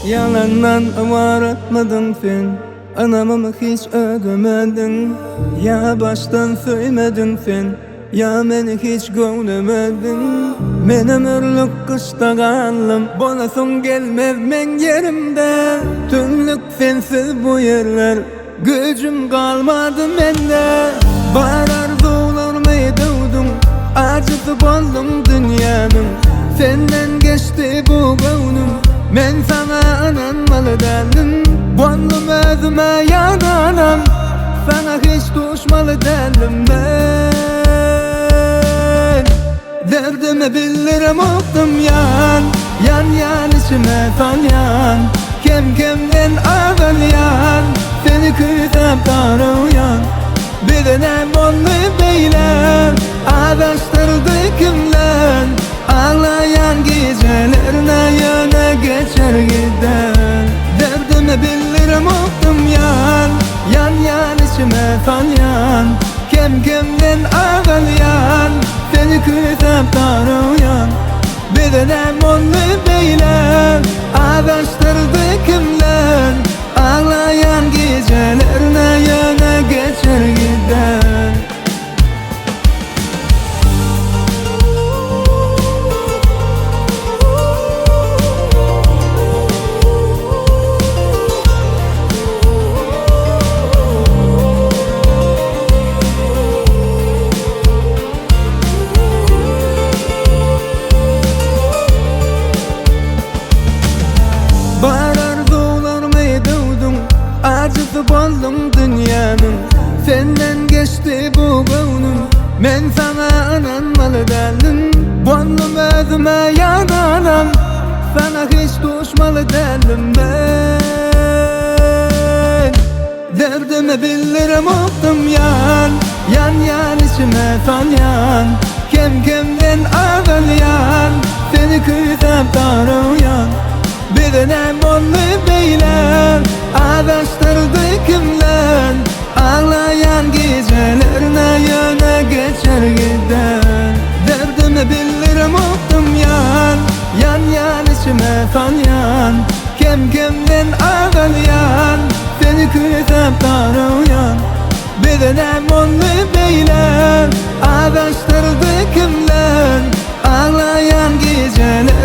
Ýalandan ybaratmydyň sen Ynamymy hiç ödemediň Ýa başdan söýmediň sen Ýa meni hiç göwnemediň Men ömürlik gyşda galdym Bolasyň gelmez meň ýerimde Tümlük sensiz bu ýerler Güýjüm galmady mende Bar arzuwlarymy döwdüň Ajysy bolduň dünýämiň Senden geçdi bu göwnüm Men saňa ynanmaly däldim Boldum özüme ýadanam Saňa hiç duşmaly däldim men Derdimi bildiremokdym ýan Ýan ýan içime salýan Kem kemden azalýan Seni küýsäp darygýan Bize näme boldy beýle Azaşdyrdy kimler Aglaýan gijelerine ýöne geçer gider Derdimi bildiremokdym ýan Ýan ýan içime salýan Kem kemden azalýan Seni küýsäp darygýan Bize näme boldy beýle Azaşdyrdy kimler Aglaýan gijelerine ýöne geçer gider. Bar arzuwlarymy döwdüň, Ajysy bolduň dünýämiň. Senden geçdi bu göwnüm, Men saňa ynanmaly däldim. Boldum özüme ýadanam, Saňa hiç duşmaly däldim men. Derdimi bildiremokdym ýan, Ýan ýan içime salýan, Kem kemden azalýan, Seni küýsäp darygýan. Bize näme boldy beýle, Azaşdyrdy kimler, Aglaýan gijelerine ýöne geçer gider. Derdimi bildiremokdym ýan, Ýan ýan içime salýan, Kem kemden azalýan, Seni küýsäp darygýan. Bize näme boldy beýle, Azaşdyrdy kimler, Aglaýan gijeler.